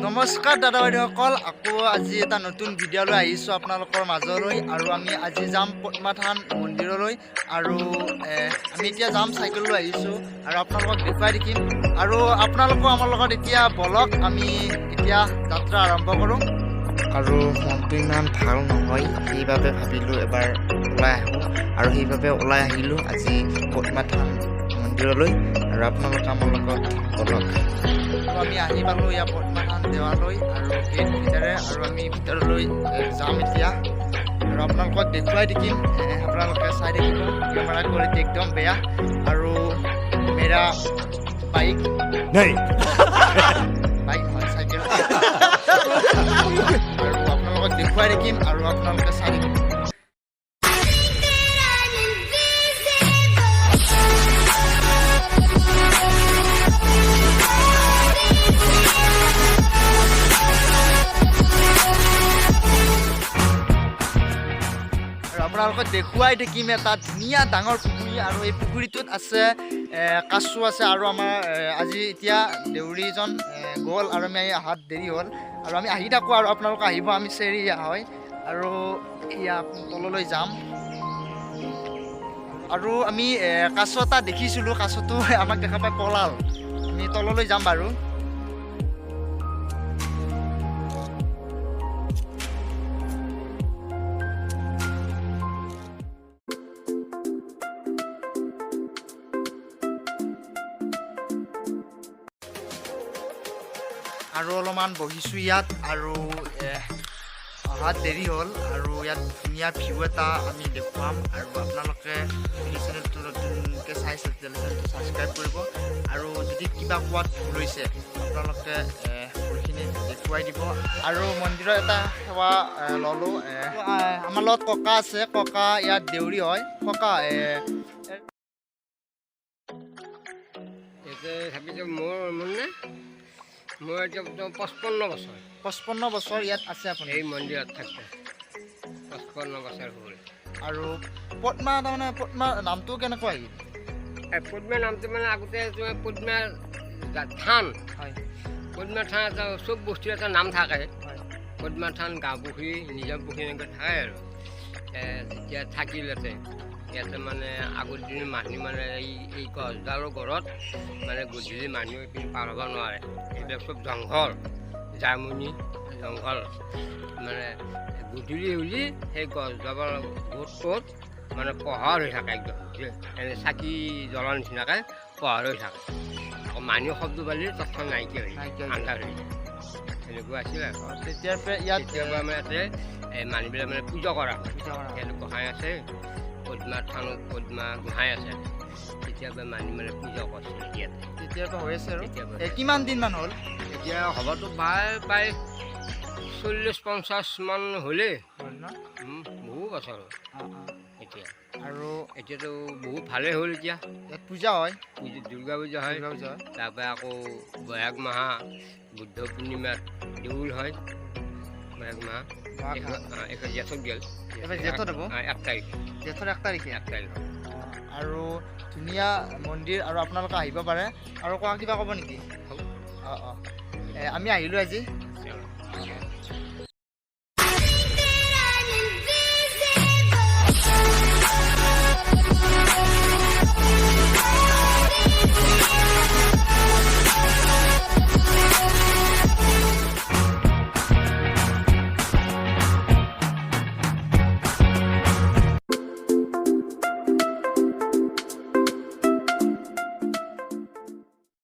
নমস্কাৰ দাদা বাইদেউসকল, আকৌ আজি এটা নতুন ভিডিঅ' লৈ আহিছোঁ আপোনালোকৰ মাজলৈ। আৰু আমি আজি যাম পদ্মাথান মন্দিৰলৈ। আৰু আমি এতিয়া যাম, চাইকেল লৈ আহিছোঁ আৰু আপোনালোকক দেখুৱাই থাকিম। আৰু আপোনালোকো আমাৰ লগত এতিয়া বলক, আমি এতিয়া যাত্ৰা আৰম্ভ কৰোঁ। আৰু মনটো ইমান ভাল নহয়, সেইবাবে ভাবিলোঁ এবাৰ ওলাই আহোঁ। আৰু সেইবাবে ওলাই আহিলোঁ আজি পদ্মাথান মন্দিৰলৈ। আৰু আপোনালোক আমাৰ লগত বলক। আৰু আমি আহি পালোঁ ইয়াৰ পদ্মাথান দেৱালয় আৰু গেট ভিতৰে। আৰু আমি ভিতৰলৈ যাম এতিয়া আৰু আপোনালোকক দেখুৱাই থাকিম। আপোনালোকে চাই থাকিব। কেমেৰা কোৱালিটি একদম বেয়া আৰু মেৰা বাইক नहीं। বাইক নহয়, চাইকেল। আৰু আপোনালোকক দেখুৱাই থাকিম আৰু আপোনালোকে চাই থাকিব। I'm invisible. আৰু আপোনালোকক দেখুৱাই থাকিম এটা ধুনীয়া ডাঙৰ পুখুৰী। আৰু এই পুখুৰীটোত আছে কাছো আছে। আৰু আমাৰ আজি এতিয়া দেউৰীজন গ'ল আৰু আমি অহাত দেৰি হ'ল। আৰু আমি আহি থাকোঁ আৰু আপোনালোক আহিব, আমি চেৰিয়া হয়। আৰু এয়া তললৈ যাম। আৰু আমি কাছ এটা দেখিছিলোঁ, কাছটো আমাক দেখা পাই পলাল। আমি তললৈ যাম বাৰু। আৰু অলপমান বহিছোঁ ইয়াত। আৰু অহাত দেৰি হ'ল। আৰু ইয়াত ধুনীয়া ভিউ এটা আমি দেখুৱাম। আৰু আপোনালোকে যদি চেনেলটো নতুনকৈ চাইছে, তেতিয়াহ'লে চেনেলটো ছাবস্ক্ৰাইব কৰিব। আৰু যদি কিবা কোৱাত ভুল হৈছে, আপোনালোকে ভুলখিনি দেখুৱাই দিব। আৰু মন্দিৰত এটা সেৱা ল'লোঁ। আমাৰ লগত ককা আছে, ককা ইয়াত দেউৰী হয়। ককা, এতিয়া ভাবিছোঁ মোৰ নে মোৰ এতিয়া 55 বছৰ। 55 বছৰ ইয়াত আছে আপুনি? এই মন্দিৰত থাকোঁ 55 বছৰ হ'ল। আৰু পদ্মা, তাৰমানে পদ্মা নামটো কেনেকুৱা আহিল? এই পদ্মা নামটো মানে আগতে তোমাৰ পদ্মা থান। পদ্মা থান এটা, চব বস্তুৰ এটা নাম থাকে। পদ্মা থান, গাঁও পুখুৰী, নিজৰ পুখুৰী এনেকৈ থাকে। আৰু যেতিয়া থাকিল ইয়াতে মানে আগৰ দিনৰ মানুহ মানে এই গছডালৰ গৰত মানে গধূলি মানুহ এইপিনে পাৰ হ'ব নোৱাৰে। এইবিলাক চব জংঘল, জামুনি জংঘল। মানে গধূলি হ'লে সেই গছডালৰ গোটটোত মানে পোহৰ হৈ থাকে একদম, যে এনে চাকি জ্বলাৰ নিচিনাকৈ পোহৰ হৈ থাকে। আকৌ মানুহ শব্দ পালে তৎক্ষণ নাইকিয়া হৈ যায়। নাইকিয়া হৈ যায়। আন্ধাৰ হৈ যায়, এনেকুৱা আছিল আৰু। তেতিয়াৰ পৰা ইয়াত তেতিয়াৰ পৰা মানে ইয়াতে এই মানুহবিলাক মানে পূজা কৰা হয়। পূজা কৰা হয়। ইয়াতে গোসাঁই আছে, পদ্মা থানত পদ্মা গোসাঁই আছে। তেতিয়াৰ পৰা মানুহ মানে পূজা কৰিছিল ইয়াতে। তেতিয়াৰ পৰা হৈ আছে আৰু। তেতিয়াৰ পৰা। কিমান দিনমান হ'ল? এতিয়া হ'বতো প্ৰায় 40-50 মান হ'লেই। হ'ল ন? বহু বছৰ হ'ল। অঁ। এতিয়া। আৰু এতিয়াতো বহুত ভালেই হ'ল এতিয়া। ইয়াত পূজা হয়? পূজা, দুৰ্গা পূজা হয়। দুৰ্গা পূজা হয়। তাৰপৰা আকৌ বহাগ মাহা বুদ্ধ পূৰ্ণিমাত দেউল হয় বহাগ মাহ। বহাগ মাহ। এখন জেঠত গ'ল। এইবাৰ জেঠত হ'ব? 1 তাৰিখ। জেঠৰ 1 তাৰিখে? 1 তাৰিখ। আৰু ধুনীয়া মন্দিৰ আৰু আপোনালোকে আহিব পাৰে। আৰু কোৱা, কিবা ক'ব নেকি? হ'ব। অঁ, আমি আহিলোঁ আজি।